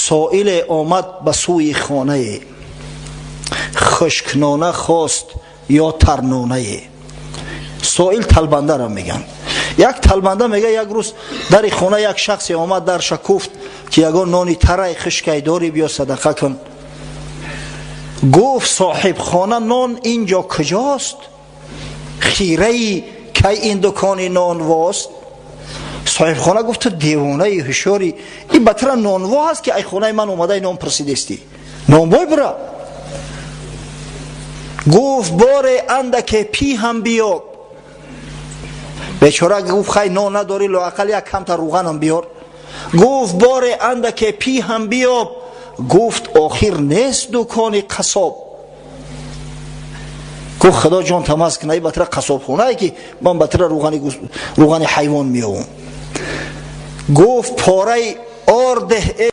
Соиле омад ба сӯи хонае, хушкнона хост ё тарнонае. Соил талбандаро меган. Як талбанда мега, як рӯз дари хона як шахсе омад, дарша куфт, ки ягон нони тарай хушкай дорӣ, биё садақа кун. Гуфт соҳибхона: «Нон инҷо куҷост? Хираи кай ин дукони нонвост?» Соҳибхона гуфт: «Ту девонаи ҳушёрӣ? Ин батра нонво ҳаст, ки ай хонаи ман омадаи нон пурсидестӣ? Нонвой бура.» Гуфт: «Боре андаке пӣ ҳам биёб.» Бечора гуфт: «Хай, нон надорӣ, лоақал як камта руғанам биёр.» Гуфт: «Боре андаке пӣ ҳам биёб.» Гуфт: «Охир нест дукони қассоб.» Гуфт: «Худо ҷон тамаз кина, батра қассобхонае, ки ман батра руғани ҳайвон меёвам?» Гуфт: «Пораи ордеҳ.»